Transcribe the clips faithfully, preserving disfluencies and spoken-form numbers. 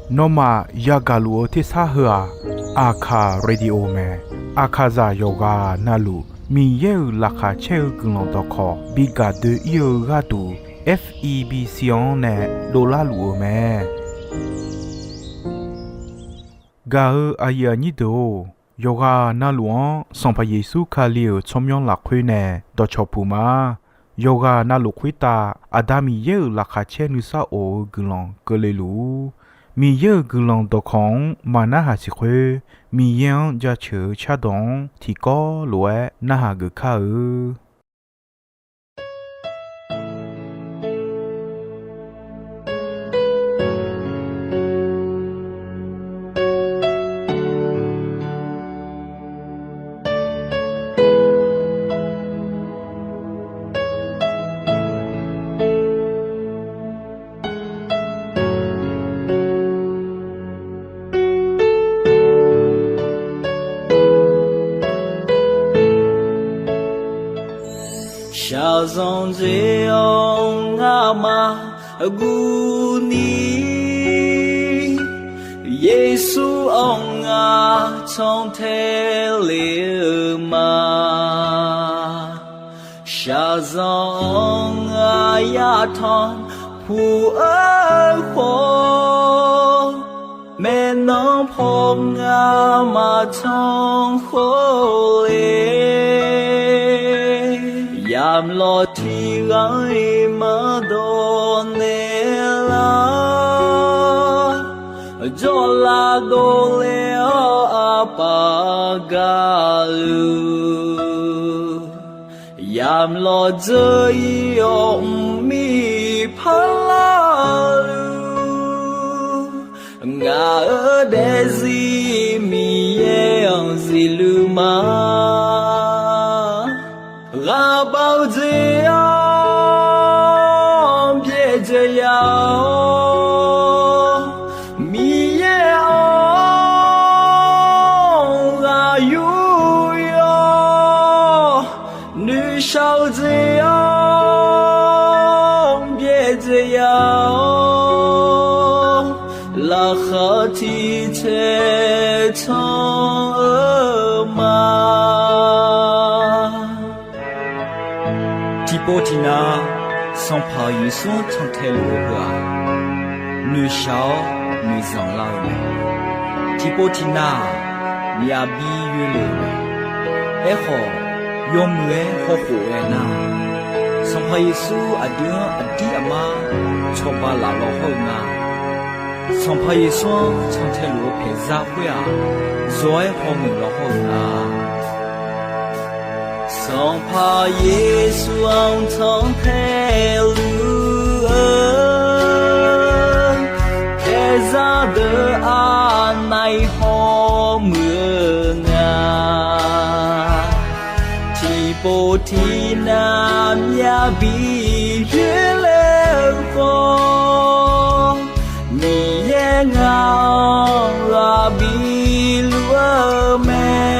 Nawmaf yagaq luf-eu tersar heu-aq, Aqkaq Radio mae. Aqkaqzaq yawqghaq navluf Miqyaer-euq laqkhaq caer-eu guiqlanq dawqkawq bi gaq doe-ir-eu gharduq, F E B C-anr nae dovlar luf-eu mae. Gaq-eu aqyuif aqnyir deuq-or, yawqghaq navluf-anr Sanqpaq Yeqsur Kali-euq tsawrmyanr lafkhoer nae dawqcawq puq ma. Yawqghaq navluf khoertav Aqda Miqyaer-euq laqkhaq caer nuisar of-eu guiqlanq keuvle luf-ur. Miqyaer-euq guiqlanq dawqkawq-anr maqnarhaq siq khoer, Miqyaer-anr jaceuq-eu cardawq-anr tiqkawv lof-aer narhaq geuf kar-eu. Shaqzanq dzae-awr ngamaf guvni, Yeqsur-anr ngaq cantae le-eu ma. Shaqzanq-anr ngaq yatanq puq-eu khawf, maeqnan paw ngamaf tanq khawf le. Yamq lawq tiq ghaq-iq maqdawq naeq lar, jawrlav dovle-awr aqpaf gaqluf, yamq lawq dzeur-ir-awr mqmir parlar-eu, ngaq-euq daefzir Miqyaer-anr zifluf ma. Ghaqbav-eu jeq-anr byaerdzae ya-awr, Miqyaer-anr ghaq yur yawr, noeqshaq-eu jeq-anr byaerdzae ya-awr, laqkhaq tiq taeq tanq-eu ma. Tiqpov tiqnav, Sanqpaq Yeqsur-anr cantae luf-eu heu-aq, noeqshaq-awr noeqzanq lar-eu mae. Tiqpov tiqnav-aq, myavbi yoelef-eu mae. Aerkhawf, yawmuiq-aer hawkhof ghae nar, Sanqpaq Yeqsur aqdui-anr aqdir aqmar cawba laf law hawr-eu nga. Sanqpaq Yeqsur-anr cantae luf-eu paeqzar khoer-aq, zawq-aer hawmuiq law hawr-eu nga. Sanqpaq Yeqsur-anr cantae luf-eu paeqzar deuq aqnav-iq hawmuiq-eu nga. Tiqpov tiqnav myavbi yoerler-eu khawf, Miqyaer ngaq-anr ghaq biluf-eu mae.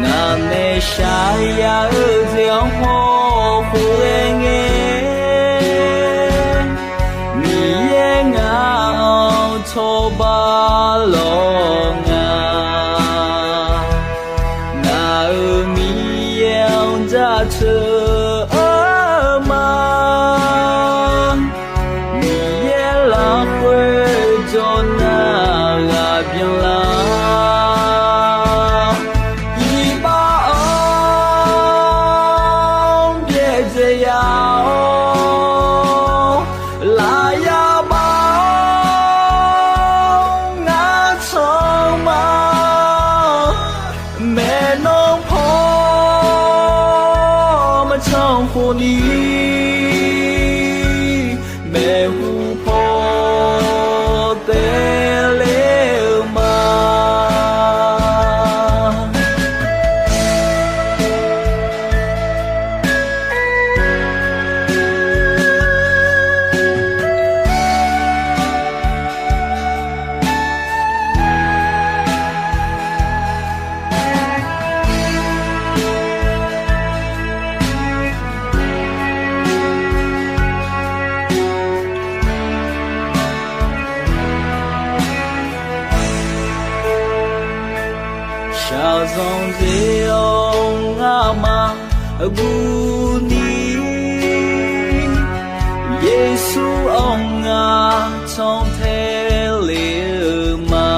Ngaq nae shaq ya-eu jeq-anr hawkhof ghae ngae, Miqyaer ngaq-anr cawba lawr nga. Ngaq-euq Miqyaer-anr jaceuq Guni, Yeqsur-anr ngar cantae le-eu ma.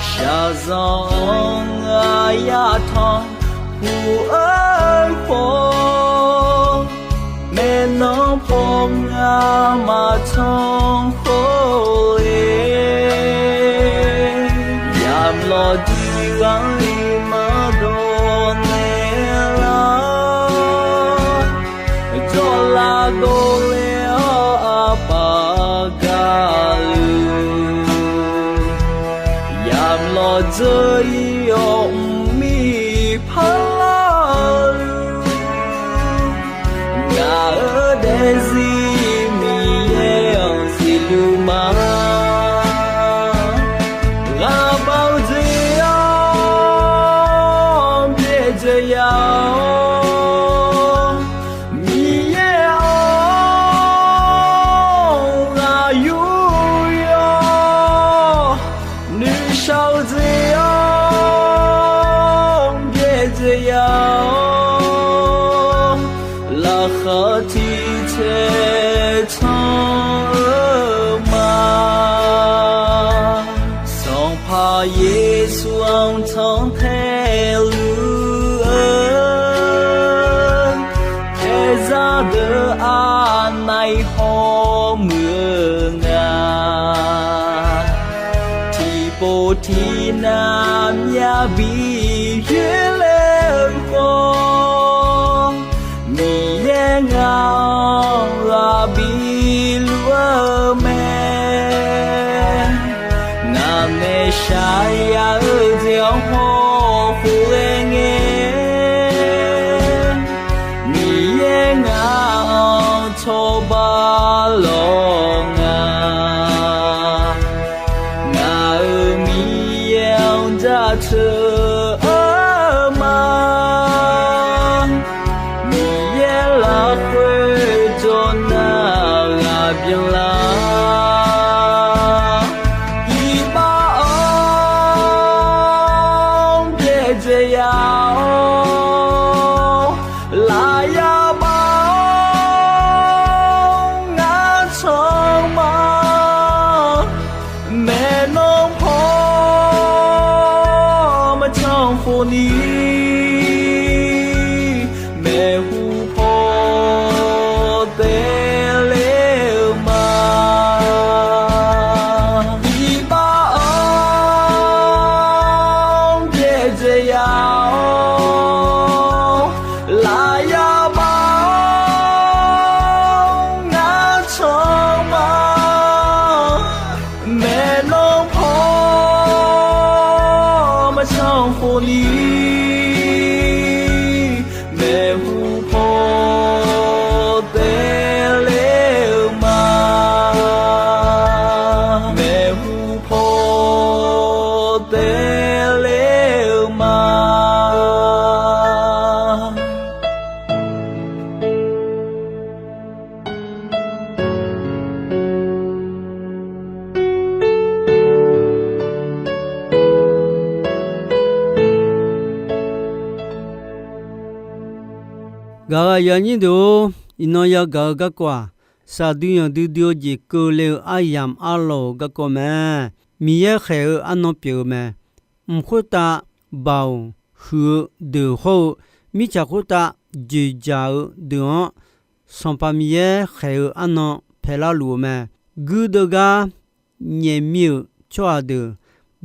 Shaqzanq-anr ngar yatanq puq-eu khawf, maeqnan paw ngar maqtanq khawf le. Yamq lawqdiq ghanr-iq maqdawq naeq lar, jawrlav dovle-awr aqpaf gaqluf, yamq lawqdzeur-ir-awr mqmiq parlar-eu, ngaq-euq daefzir Miqyaer-anr zifluf ma. Ghaqbav-eu jeq-anr byaerdzae ya-awr, Miqyaer-anr ghaq yur-awr, nuishar-eu jeq-anr byaerdzae ya-awr, laqkhaq tiqcaev canr-eu ma. Sanqpaq Yeqsur-anr cantae luf-eu, taerzar deuq aqnav-iq hawmuiq-eu nga. Tiqpov tiqnav myavbi yoerler-eu khawf, Miqyaer ngaq-anr ghaq biluf-eu mae. Ngaq nae shaqya-eu jeq-anr hawkhof ghae ngae, Miqyaer ngaq-anr cawba lawq nga. Ngaq-euq Miqyaer-anr jaceuq-eu ma. Miqyaer lafkhoer jawrnar ghaq byanlar, iqbax-anr byaerdzae ya-awr, lafyaq baf-awr ngar canr ma. Maeqnan paw maqcanr khofni, maeqhu paw taeler-eu ma. Iqbax-anr byaerdzae ya-awr, lafyaq baf-awr ngar canr ma. Maeqnan paw maqcanr khofni, maeqhu paw taeler-eu ma. Maeqhu paw taeler-eu ma. Gaq-euq aqyuif aqnyir deuq-or, iqnan yagaq-eu garkawv-aq, shaqdui yanqdui dui-eu jeq keuvle-eu aryamq arlawq-euq garkawv mae. Miqyaer khaeq-eu arnan pyeuf-eu mae. Mq khoertav baoq huiq-eu deuq hawr-eu, mirtsaq khoertav joeqjaq-eu deuq-anr, Sanqpaq Miqyaer khaeq-eu arnan paelar luf-eu mae. Guirdeuv gar nyaef mir-euq tsawrhaq deuq,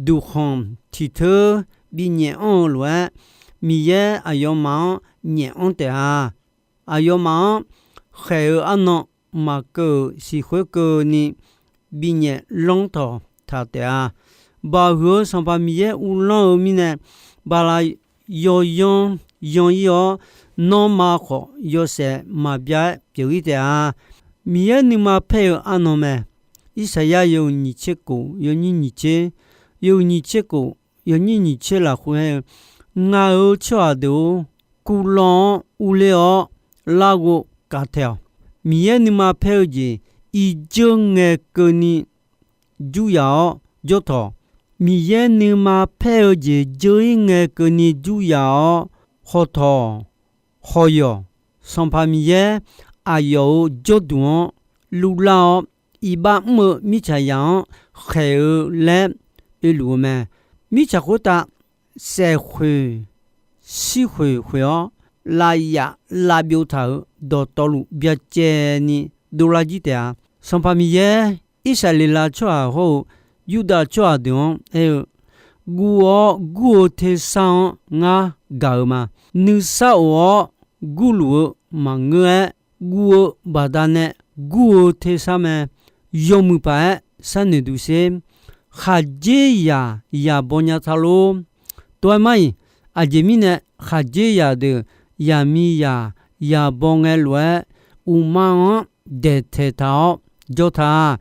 duqkhanq tiq teur bi nyaef anr-eu lof-aer, Miqyaer aqyawfmaf-anr nyaef anr taef-a. Aqyawfmaf-anr khaeq-eu arnan maqkeuv-euq siqkhoer keuvni bi nyaef lanr tawq taq taef-a. Baoq huiq-eu Sanqpaq Miqyaer uvlanr-eu mirnae, bala yawyanr yan-ir-awr, nanrma khawf yawshaef maqbyav-aer pyeuf-ir taef-a. Miqyaer nuima paer-eu arnan mae. Irsaqyar yawhuiq nyiq tser kof yawnyir nyiq tser, yawhuiq nyiq tser kof yawnyir nyiq tser lafkhoer aer-eu, Ngaq-euq tsawrhaq deuq-or, kuvlanr-anr urler-awr larghov kavtaeq-awq. Miqyaer nuima paer-eu jeq irdzeur ngae keuvni jur yaf-awr jawr tawq. Miqyaer nuima paer-eu jeq dzeur-ir ngae keuvni jur yaf-awr hawtawq hawyawq, Sanqpaq Miqyaer aqyawf-euq jawrduq-anr luvlar-awr, iqbax mr-eu mirtsaqzaq-anr khaeq-eu laer oeluf-eu mae. Mirtsaq khoertav saef khoeq, shir khoeq khoeq-awr, lavyaf lavbyov taq-euq dawqtawvluf byacaevni dovlar jir taef-a. Sanqpaq Miqyaer, Irsaqleqlav tsawrhaq hawr-eu Yurdav tsawrhaq deuq-anr aer-eu, guv-awr gur-eu tersar-anr ngar gaq-eu ma. Nuisar of-awr gurluf-eu maqngeur-aer, guv-eu baqdanae gur-eu tersar mae. Yawmuiq paq-aer sharnoeq duq sher. Khaqdzerzaq yaq baw nya ta lor. Tov-aer mar-iq, aqjeq mirnae khaqdzerzaq deuq yaqmiqzaq yaq baw ngae lof-aer, uqma-anr daeqtaeq taq-awr jawr ta.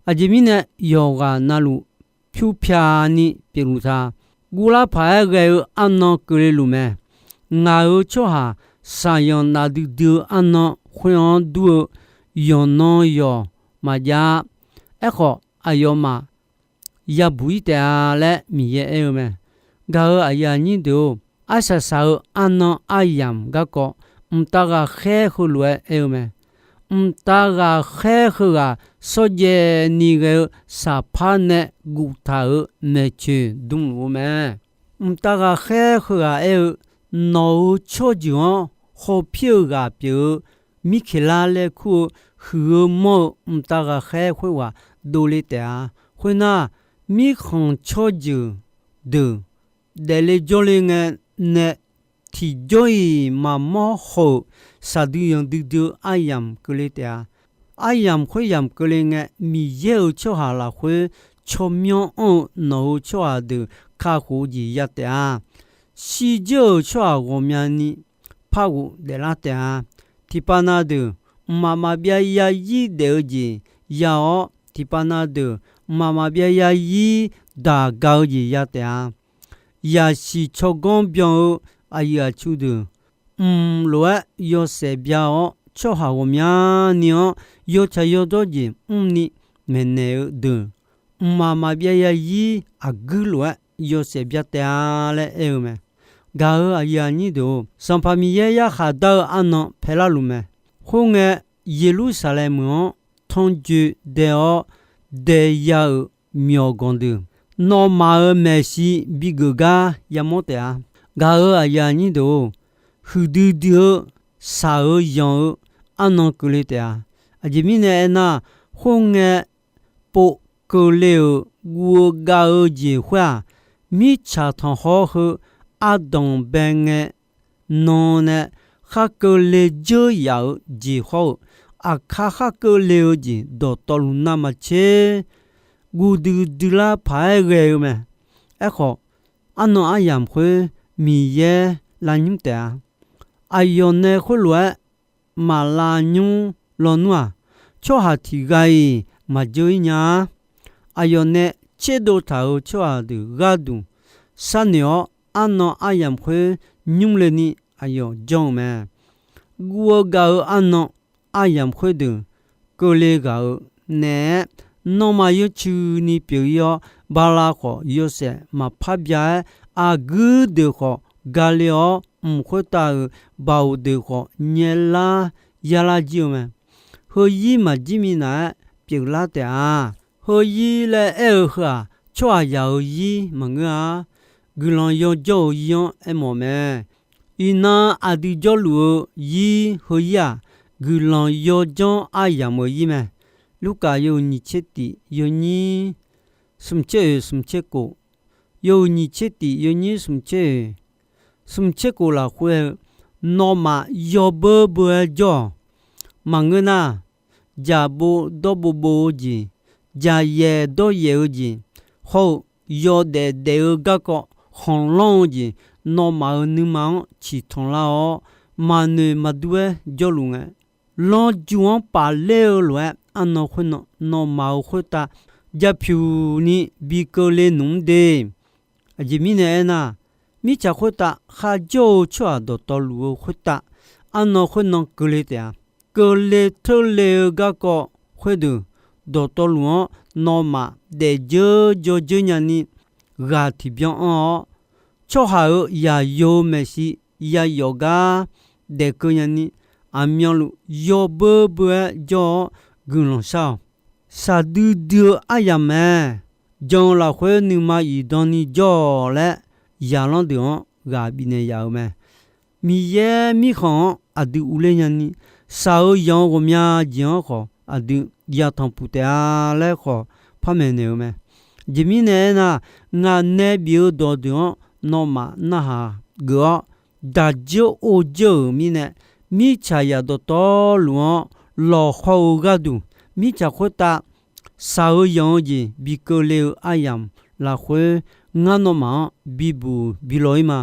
Aqjeq mirnae yawqghaq navluf pyur pyaq ni pyeufluf ta. Guvlar paq-aer ghae-eu arnan keuvle luf mae. Ngaq-euq tsawrhaq shaqyanq nafdui dui-eu arnan khoer-anr dur-eu yawqnan yawq maqjav-a. Aerkhawf, aqyawfmaf yabuq-ir taef-a laer Miqyaer aer-eu mae. Gaq-euq aqyuif aqnyir deuq-or, arsaq saq-eu arnan aryamq garkawv mqtav ghaqkhaer heulof-aer aer-eu mae. Mqtav ghaqkhaer heughaq shawrjaev ni ghae-eu saqpar nae guftaq-euq maeqtsoeq dmluf-eu mae. Mqtav ghaqkhaer heughaq aer-eu, nawq-euq tsawrjeuq-anr hawpir-eu ghaq pyeuf-eu Mirkeqlar laer kur-eu huiq-eu manr-eu mqtav ghaqkhaer khoerghaq dovle taef-a. Khoernar, mirkhanq tsawrjeuq deuq daefle jawrle ngae nae tiqjawr-iq maqmawr haw-euq saqdui yanqdui dui-eu aryamq keuvle taef-a. Aryamq khoeryamq keuvle ngae, Miqyaer-euq tsawrhaq lafkhoer tsawrmyanr anr-eu nawq-euq tsawrhaq deuq kakhof-eu jeq ya taef-a. Shirdzeur-euq tsawrhaq ghawqmyani par ghofdaef lar taef-a. Tiqpav na deuq mqmaq maqbyav yarzir daef-eu jeq ya-awr, tiqpav na deuq mqmaq maqbyav yarzir daq ga-eu jeq ya taef-a. Yaqsiq tsawrganr byan-eu aqyuif aqtsu deuq, mq lof-aer yawshaef bya-awr, tsawrhaq ghawqmyani-anr yawtsaq yawdawr jeq mrni maeqnaeq-eu deuq, mqmaq maqbyav yarzir aqguir lof-aer yawshaef bya taef-a laer aer-eu mae. Gaq-euq aqyuif aqnyir deuq-or, Sanqpaq Miqyaer yarkhaq dar-eu arnan paelar luf mae. Khoerngae, Yeqlursaqlaeq meuq-anr tanrjoe dae-awr, daeya-euq myawqganq deuq, nawmaf-euq maeqshi bigeuf gar yamawr taef-a. Gaq-euq aqyuif aqnyir deuq-or, huiqdui dui-eu shaq-eu yanq-eu arnan keuvle taef-a. Aqjeq mirnae aernar, khoerngae pov keuvle-euq guv-eu gav-eu jeq khoer-aq, mirtsaq tanqkhawr heu ardanq bae ngae nan nae khar keuvle dzeur yaf-eu jeq hawr-eu, aqkar khar keuvle-eu jeq dawqtawvluf navmaqtser guv duidui lar paq-aer ghae-eu mae. Aerkhawf, arnan aryamq khoer Miqyaer lavnymr taef-a. Aqyawf nae khoerlof-aer maqlav nymr lawnmr-aq, tsawrhaq tiq ghaq-iq maqdzeur-ir nya-a. Aqyawf nae tserdov taq-euq tsawrhaq deuq gharduq sharnoeq-awr, arnan aryamq khoer nymr le ni aqyawf janr-eu mae. Guv-eu gav-eu arnan aryamq khoerdeuq keuvle ghaq-euq naeq-aer, nanrma yawrcuini pyeuf-ir-awr, bala khawf yawshaef maqpar bya-aer, aqguir deuq khawf gale-awr, mq khoertav-euq baoq deuq khawf nyaelar yarlar jir-eu mae. Heuzir maqjir minav-aer pyeuflar taef-a. Heuzir laer aer-eu heu-aq, tsawrhaqzaq-euq zir maqngeur-a. Guiqlanq yawjawr-euq zir-anr aermawf mae. Iqnan aqdui jawrluf-eu zir heuzir-aq, guiqlanq yawjawr aryamq-euq zir mae. Lurkaf yawhuiq nyiq tser tiq yawnyir smq tser oeq smq tser kof, yawhuiq nyiq tser tiq yawnyir smq tser oeq smq tser kof lafkhoer-eu, nawmaf yawbeur beur-aer jawr-awq. Maqngeur nar, jaqbov dawrbov bov-eu jeq, jaqyaef dawryaef-eu jeq, hawr-eu yawdaef daef-eu garkawv khanqlanr-eu jeq, nawmaf-euq nuima-anr ciqtanq lar-awr, maqnoeq maqdur-aer jawrluf ngae, lanrju-anr pafler-eu lof-aer arnan khoernan nawmaf-euq khoertav japyuq ni bi keuvle nmq-mr de. Aqjeq mirnae aernar, mirtsaq khoertav kharjawr-eu tsawrhaq dawqtawvluf-eu khoertav, arnan khoernan keuvle taef-a. Keuvle teurle-eu garkawv khoerdeuq, dawqtawvluf-anr nawmaf daefdzeur jawrdzeur nyani ghaq tiqbyan anr-awr, tsawrhaq-euq yaqyo-eu maeqshi yayawf gar daef keuv nyani, aqmyanluf yawbeur beur-aer jawr-awr guiqlanq shar-awq. Shaqdui dui-eu aryamq mae. Jan-eu lafkhoer nuima iqdan ni jawr-awq laer, zaqlanr deuq-anr ghaq bifnaeq yaf-euq mae. Miqyaer Mirkhanq-anr aqdui urler nyani, shaq-eu yanq-eu ghawqmya jeq-anr khawf aqdui yatanq puq taef-a laer khawf par maeqnaeq-eu mae. Aqjeq mirnae aernar, ngaq nae bif-eu dawqdeuq-anr nawmaf narhaq geuf-awr, daq dzeur or dzeur-euq mirnae, mirtsaq zaq dawqtawvluf-anr lawqhaw-eu gharduq, mirtsaq khoertav shaq-eu yanq-eu jeq bi keuvle-eu aryamq lafkhoer, ngar nawmaf-anr bibuq bi law-ir ma.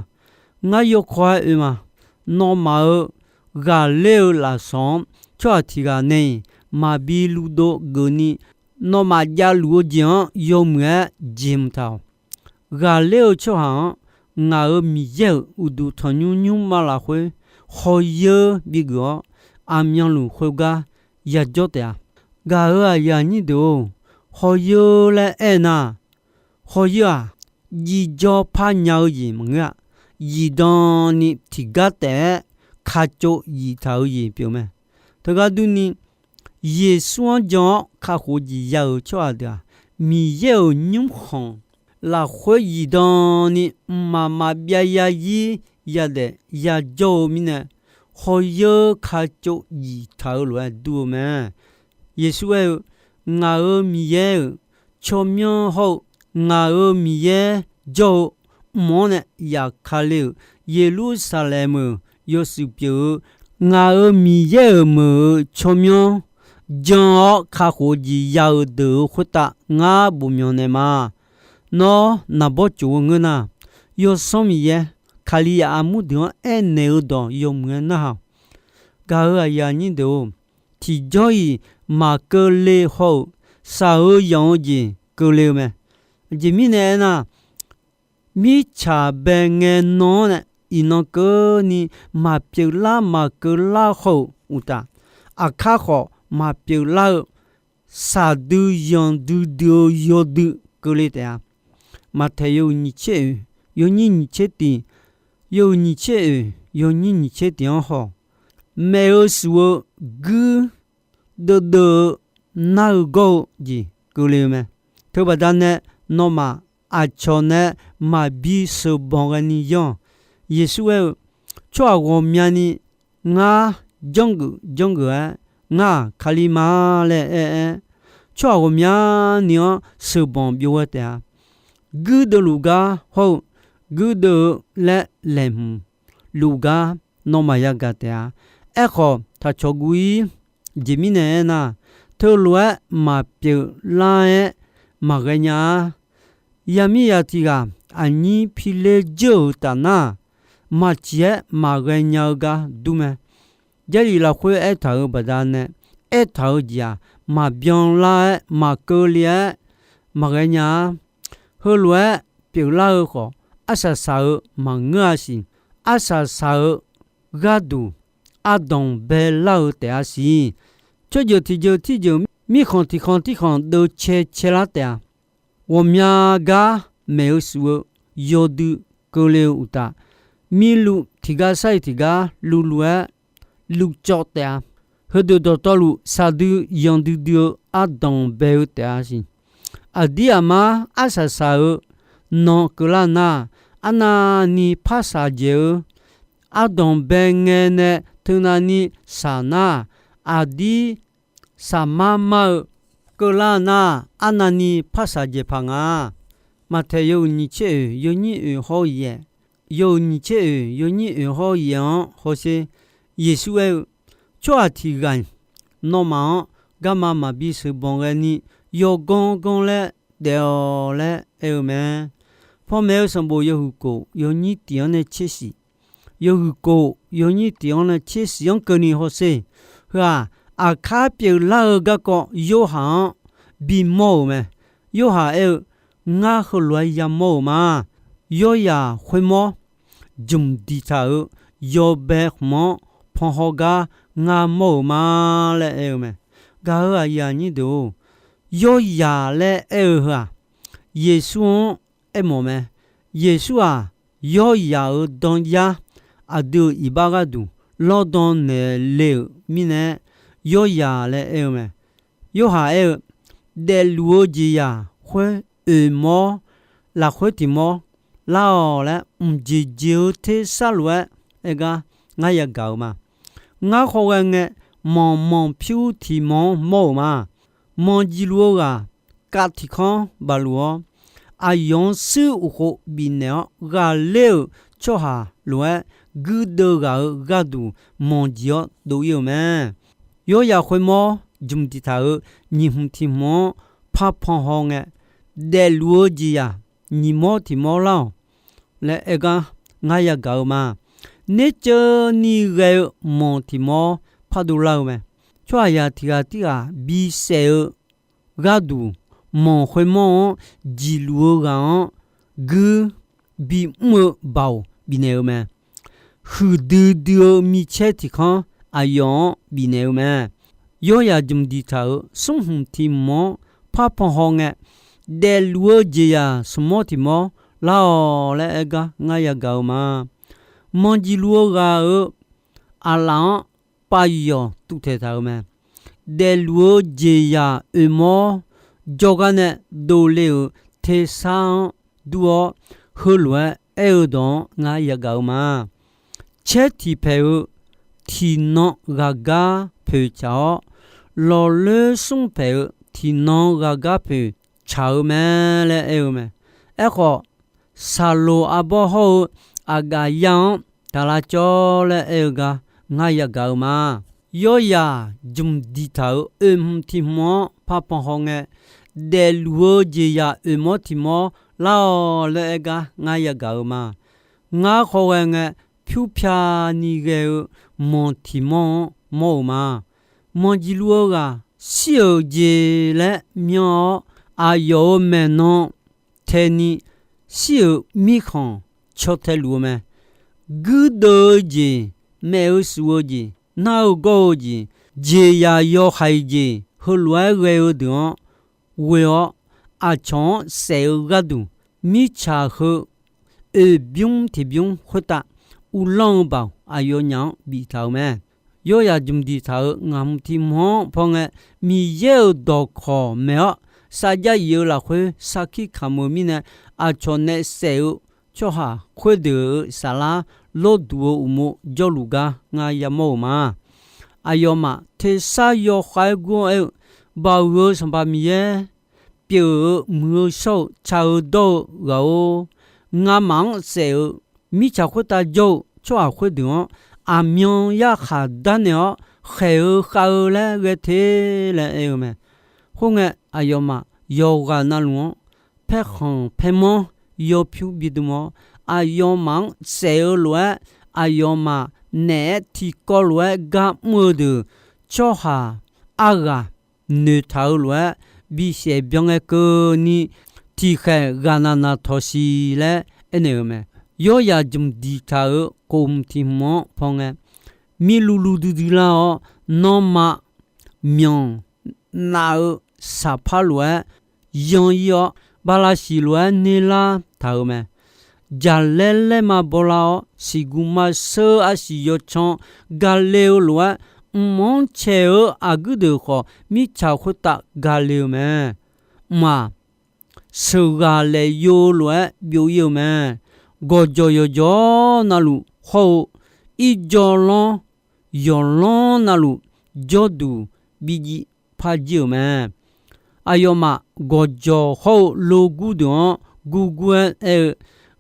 Ngar yawkawr-aer oe ma. Nawmaf-euq ghaqler-eu lafsawq-anr tsawrhaq tiq ghaq nae-iq maqbi luvdov geufni, nawmaf javluf-eu jeq-anr yawmuiq-aer jeq mq taq-awq. Ghaqler-eu tsawrhaq-anr ngaq-euq Miqyaer-euq uqduq tanqnymr nymrma lafkhoer hawyeur bigeuf-awr, aqmyanluf khoergar yajawr taef-a. Gaq-euq aqyuif aqnyir deuq-or, hawyeur laer aernar, hawyeur-aq, jiv jawr par nya-eu jeq maqngeur-a. Zifdan ni tiqgar taef-aer kacov zif taq-eu jeq pyeuf mae. Teugar durni, Yeqsur-anr jan-awr kakhof jeq ya-euq tsawrhaq deuq-aq, Miqyaer-euq nymrkhanq lafkhoer zifdan ni mqmaq maqbyav yazir yadaef yajawr-eu mirnae, hawyeur kacov zif taq-eu lof-aer dur-eu mae. Yeqsur aer-eu, Ngaq-euq Miqyaer-euq tsawrmyanr hawr-eu, ngaq-euq Miqyaer jawr-eu mq-anr nae yaqkale-euq Yeqlursaqlaeq meuq yawshuif pyeuf-eu, ngaq-euq Miqyaer-euq meuq-euq tsawrmyanr jan-awr kakhof jeq ya-eu deuq-euq khoertav ngar bofmyanq naeq ma. Nawr naqbawr tsof-eu ngeur nar, Yawsanr Miqyaer, Kalizaq armur deuq-anr aernaeq-eu dawq yawmuiq-aer narhaq-awq. Gaq-euq aqyuif aqnyir deuq-or, tiqjawr-iq maqkeuvle haw-euq shaq-eu yanq-eu jeq keuvle-eu mae. Aqjeq mirnae aernar, mirtsaq bae ngae nan-anr nae iqnan keuvni maqpyeuf lar maqkeuv lar haw-euq uqtaf, aqkar khawf maqpyeuf lar-eu shaqdui yanqdui dui-eu yawdui keuvle taef-a. Maqtaeq yawhuiq nyiq tser oeq, yawnyir nyiq tser tiq, yawhuiq nyiq tser oeq, yawnyir nyiq tser tiq-anr haw, maeq-eu shuf-eu guir deuvdeuv-eu nar-eu gawr-eu jeq keuvle-eu mae. Teubaqda nae nawmaf aqcawq nae maqbi sheuqbanq ghaeni yanr-awq. Yeqsur aer-eu, Tsawrhaq ghawqmyani ngar janrgeuf janrgeuf-aer, ngar-aq Kali ma laer aer-aer, tsawrhaq ghawqmyani-anr sheuqbanq byov ghae taef-a. Guirdeuv luf gar hawr-eu, guirdeuv-eu laer laeqhmq luf gar nawmaf yagaq taef-a. Aerkhawf, taqcawq guv-ir. Jeq mirnae aernar, teulof-aer maqpyeuf lar-aer maqghae nya-a. Yamir ya tiq ghaq aqnyir pi ler dzeur-euq taf nar, maqciq-aer maqghae nya-eu gar dur mae. Jarlif lafkhoer aertaq-euq baqdanae, aertaq-eu jeq-aq, maqbyan lar-aer maqkeuv le-aer maqghae nya-a. Heulof-aer pyeuflar-eu khawf, arsaq saq-eu maqngeur-a siq. Arsaq saq-eu gharduq ardanq baelar-eu taef-a siq. Tsawrjeuq tiqjeuq tirjeuq mirkhanq tiqkhanq tirkhanq deuvcae caelar taef-a. Ghawqmya gar maeq-eu shuf-eu yawdui keuvle-eu uqtaf, mirluv tiqgar sar-iq tiqgar luvluv-aer luvcawv taef-a. Heudeuq dawqtawvluf shaqdui yanqdui dui-eu ardanq bae-eu taef-a siq. Aqdir aqmar arsaq saq-eu nan keuvlar nar, arnavni par shaqjaeq-eu ardanq bae ngae nae teunavni shaq nar, aqdir shaqmar mar-eu keuvlar nar, arnavni par shaqjaeq paq nga. Maqtaeq yawhuiq nyiq tser oeq yawnyir oeq hawr-eu yaeq, yawhuiq nyiq tser oeq yawnyir oeq hawr-eu yaeq-anr hawsher. Yeqsur aer-eu, Tsawrhaq tiq ghaq-iq nawmaf-anr garma maqbi sheuqbanq ghaeni yawganr ganr laer daef-awq laer aer-eu mae. Panmaeq-eu sanqbof yawhuiq kof yawnyir tiq-anr nae tser shif, yawhuiq kof yawnyir tiq-anr nae tser shif-anr keuvni hawsher. Heu-aq, aqkar pyeuflar-eu garkawv Yorhaq-anr bimawr-euq mae. Yorhaq aer-eu, Ngar heulof-aer yamawr-euq ma. Yawrzaq khoermawr jmq diqtaq-euq yawbae khmq-anr panhaw gar ngar mawr-euq ma laer aer-eu mae. Gaq-euq aqyuif aqnyir deuq-or, yawrzaq laer aer-eu heu-aq, Yeqsur-anr aermawf mae. Yeqsur-aq, yawrzaq-euq dan yar, aqdui-euq iqbax gharduq lawrdan naeq le-euq mirnae, yawrzaq laer aer-eu mae. Yorhaq aer-eu, daefluf-eu jeqzaq khoer oeq mawr, lafkhoer tiq mawr lar-awq laer mqjeq jeq-eu tersar lof-aer aer gar ngar yagaq-eu ma. Ngar khawghae ngae, manq manq pyur tiq manq-anr mawr-euq ma. Manq jiqluf-eu ghaq kav tiq kanr bafluf-awr, aqyawf-anr shuir uqkhov bifnaeq-awr ghaqler-euq tsawrhaq lof-aer guirdeuv ghaq-euq gharduq manq jiq-awr dov-ir-euq mae. Yawrzaq khoermawr jmq diqtaq-euq nyiq hmq tiq hmq-anr parpan hawngae, daefluf-eu jeqzaq nyiq mawr tiq mawr lar-awq laer aer gar ngar yagaq-eu ma. Nerceuvni ghae-eu manq tiq mawr pardov lar-eu mae. Tsawrhaqzaq tiq ghaq tirghaq bisaef-eu gharduq, manq khoermawr-anr jiqluf-eu ghaq-anr guir bimr-eu baoq bifnaeq-eu mae. Huiqdui dui-eu micaer tiq kanr aqyawf-anr bifnaeq-eu mae. Yawrzaq jmq diqtaq-euq smr hmq tiq hmq-anr parpan hawngae, daefluf-eu jeqzaq smq mawr tiq mawr lar-awq laer aer gar ngar yagaq-eu ma. Manq jiqluf-eu ghaq-euq aqlaf-anr pav yawq tuvtaeq taq-eu mae. Daefluf-eu jeqzaq oeq mawr jawrgar nae dovle-euq tersar-anr dur-awr, heulof-aer aer-eu dawq-anr ngar yagaq-eu ma. Caer tiq paeq-eu tiqnan ghaqgar poeq tsaq-awr, lawqloer smr paeq-eu tiqnan ghaqgar poeq tsaq-eu mae laer aer-eu mae. Aerkhawf, Saqloq arbawr hawr-eu Aqgaf yar-anr taq lavcawv laer aer-eu gar ngar yagaq-eu ma. Yawrzaq jmq diqtaq-euq oeq hmq tiq hmq-anr parpan hawngae, daefluf-eu jeqzaq oeq mawr tiq mawr lar-awq laer aer gar ngar yagaq-eu ma. Ngar khawghae ngae, pyurpyani ghae-eu manq tiq mawr-anr mawr-euq ma. Manq jiqluf-eu ghaq shir-euq jeq laer myan-awr, aqyawf-euq maeqnan taeni shir-euq mirkhanq caw tae luf-eu mae. Guirdeuv-eu jeq, maef-eu shuf-eu jeq, nar-eu gawr-eu jeq, jeqzaq yawhaiq jeq heulof-aer ghae-eu deuq-anr ghoe-awr, aqcawq-anr saef-eu gharduq, mirtsaq heu oeqbymr tiqbymr khoertav uvlanr-eu baoq aqyawfnyaf-anr biftaq-euq mae. Yawrzaq jmq diqtaq-euq ngaq hmq tiq hmq-anr paw ngae, Miqyaer-euq dawqkawq maeq-awr sarjax yif-eu lafkhoer sarkir kamq-eu mirnae, aqcawq nae saef-eu tsawrhaq khoerdeuq-euq saflar lawrduq-eu uqmov jawrluf gar ngar yamawr-euq ma. Aqyawfmaf tersar yawkhav-aer gur-anr aer-eu, Baoq huiq-eu Sanqpaq Miqyaer, pyeuf-eu muiq-eu shawr-eu tsaq-eu dawr-eu ghaq-or, ngamaf-anr saef-eu mirtsaq khoertav jawr-eu tsawrhaq khoerdeuq-anr aqmyan yarkhaq darnaeq-awr khaeq-eu khav-eu laer ghae te laer aer-eu mae. Khoerngae, aqyawfmaf yawqghaq navluf-anr paerkhanq paermanr yawpyur bidm-awr, aqyawfmaf-anr saef-eu lof-aer, aqyawfmaf naeq-aer tiqkawv lof-aer gar mr-eu deuq, tsawrhaq arghaq noeqtaq-eu lof-aer, bisaef byan ngae keuvni tiqkhaeq ghaqnaq naqtawq siq laer aernaeq-euq mae. Yawrzaq jmq diqtaq-euq khof hmq tiq hmq-anr paw ngae, mirluvluv duidui lar-awr, nanrma myanq nav-eu saqpar lof-aer yan-ir-awr, baqlaqsiq lof-aer nerlar taq-euq mae. Jaqlaer laerma bawlar-awr, siqguq maqsheu arsiq yawcan gale-eu lof-aer, mq-anr caeq-eu aqguir deuq khawf, mirtsaq khoertav gale-eu mae. Mq-aq, sheuqghaq laeq yov-eu lof-aer byov-ir-eu mae. Gawqjawq yawqjawq-awr navluf hawr-eu, irjawvlanr yawqlanr navluf jawrduq bijiv parjir-euq mae. Aqyawfmaf gawqjawq hawr-eu logur deuq-anr gurgur-aer aer-eu,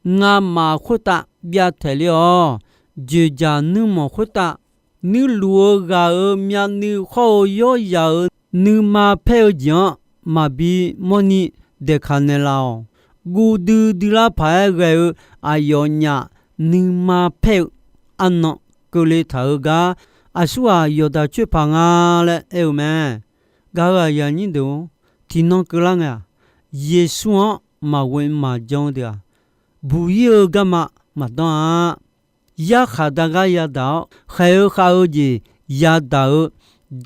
Ngamaf khoertav byav taeq ler-awq. Dzoeqdzaq nuirmanq khoertav nuirluf-eu ghaq-euq myavnuiv hawr-eu yawrzaq-euq nuima paer-eu jeq-anr maqbi mawrni daeqkaq naeqlaf-awq. Guv duidui lar paq-aer ghae-eu aqyawfnyaf nuima paer-eu arnan keuvle taq-eu gar, aqsurghaq yawqdaq coer paq nga laer aer-eu mae. Gaq-euq aqyuif aqnyir deuq-or, tiqnan keuvlar ngae-aq, Yeqsur-anr maqghoe maqjan-eu deuq-aq, buq-ir-eu garma maqdanr-a. Yarkhaq dar gar yadaq-awr, khaeq-eu khav-eu jeq yadaq-eu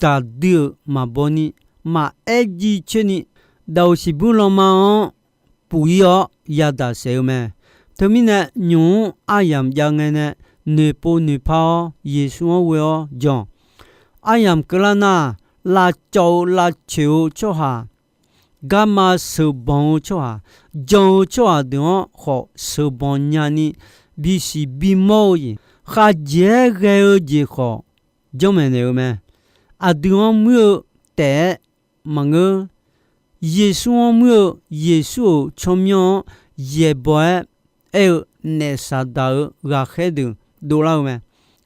daqdui-euq maqbaw ni, maqaer jiv coer ni, daqoq siqbuir lanma-anr puf-ir-awr yadaq saef-eu mae. Teumirnae, nymq-mr aryamq jav ngae nae noeqpov noeqpar-awr, Yeqsur-anr ghoe-awr jan-awq. Aryamq keuvlar nar, lavcawv-eu lavcoeq-eu tsawrhaq, garma sheuqbanq-eu tsawrhaq, jan-eu tsawrhaq deuq-anr khawf sheuqbanq nyani bisiq bimawr-eu jeq, khavjeq-aer ghae-eu jeq khawf janrmaeq naeq-eu mae. Aqdui-anr muir-eu taef-aer maqngeur. Yeqsur-anr muir-eu, Yeqsur-euq tsawrmyanr-anr yaeqbawq-aer aer-eu naef Saqdaq-euq ghaqkhaer deuq dovlar-eu mae.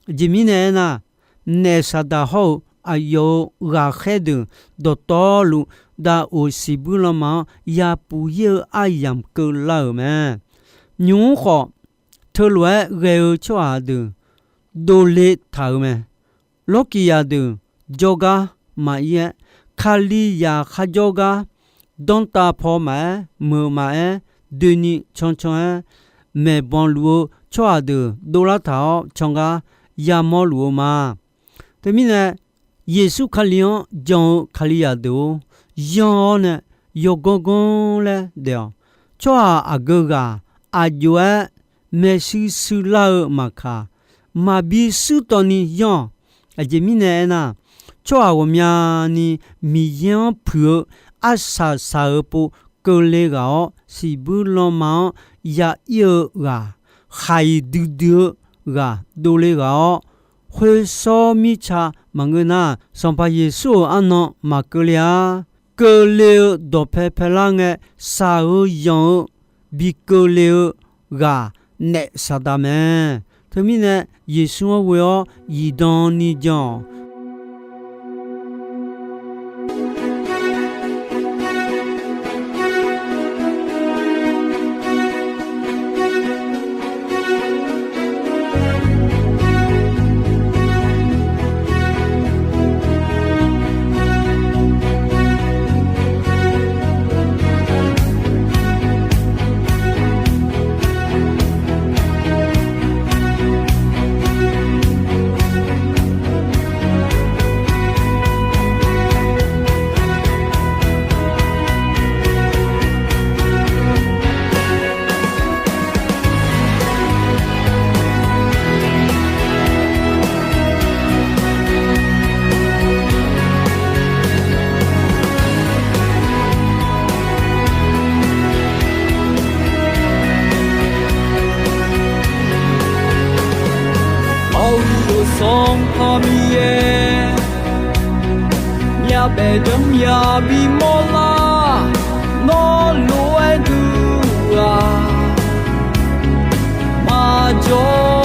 Aqjeq mirnae aernar, naef Saqdaq hawr-eu aqyawf-euq ghaqkhaer deuq dawqtawvluf, daqoq siqbuir lanma-anr yapuq ir-eu aryamq keuvlar-euq mae. Nymq-mr khawf, teulof-aer ghae-eu tsawrhaq deuq dovle taq-euq mae. Lawrkiq zaqdeuq jawrgar maqir-aer, Kalizaq kharjawr gar danrtav paw maqaer, meuq maqaer, doeni cancan-aer, maeqbanq luf-eu tsawrhaq deuq dovlar taq-awr, can gar yamawr luf-eu ma. Teumirnae, Yeqsur Kali-anr jan-eu Kalizaq deuq-or, yanr-awr nae yawganr ganr laer daef-awq. Tsawrhaq aqgeu ghaq aqjox-aer maershuir shuir lar-eu maqkaq, maqbi shuir tawv ni yanr-awq. Aqjeq mirnae aernar, tsawrhaq ghawqmyani Miqyaer-anr puiq-eu arsaq saq-eu pov keuvle ghaq-awr, siqbuir lanma-anr ya ir-eu ghaq, khaq-iq duidui-eu ghaq dovle ghaq-awr, khoershawr mirtsa maqngeur nar, Sanqpaq Yeqsur-euq arnan maqkeuvle-a. Keuvle-eu dawqpae paelar ngae, shaq-eu yanq-eu bi keuvle-eu ghaq naef Saqdaq mae. Teumirnae, Yeqsur-anr ghoe-awr zifdan ni jan-awq. Baoq-eu Sanqpaq Miqyaer, myavbaef deuq-anr myav bimawr lar, nawr lof-aer duq-aq, maqjawr-aq.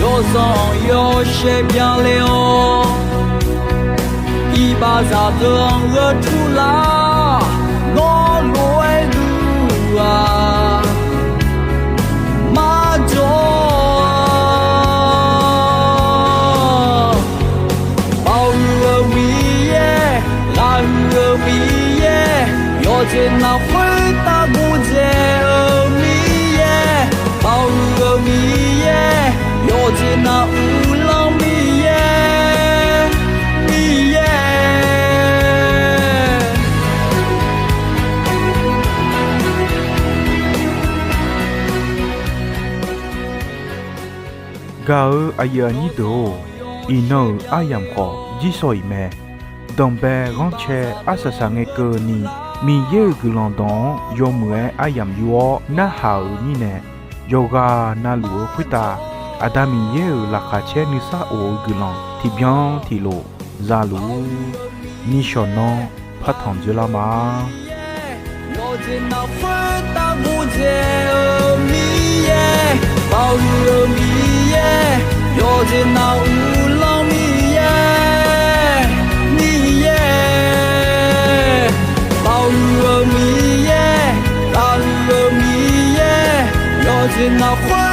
Yawzanq yawshaef byanle-awr, iqbaxzaq deuq-anr gheu tur lar, nawr lof-aer duq-aq, maqjawr-aq. Baoq-eu Miqyaer, ghaq-euq Miqyaer, yawqjeq navluf khoertav ghoeqdzaeq-eu Miqyaer, baoq-eu Miqyaer, yawqjeq nav uvlanr Miqyaer, Miqyaer. Gaq-euq aqyuif aqnyir deuq-or, iqnan-euq aryamq khawf jirsawq iq mae. Danqbae ghanrcae arsaq saq ngae keuvni, Miqyaer-euq guiqlanq dawq-anr yawmuiq-aer aryamq yur-awr narhaq-euq mirnae, yawqghaq navluf-eu khoertav Aqda Miqyaer-euq laqkhaq caer nuisar of-eu guiqlanq tiqbyan tiqlof za luf-ur. Nishawq nanr partanq dzoerlar ma. Yawqjeq navluf khoertav ghoeqdzaeq-eu Miqyaer, baoq-eu Miqyaer, yawqjeq nav uvlanr Miqyaer, Miqyaer, baoq-eu Miqyaer, ghaq-euq Miqyaer, yawqjeq navluf khoer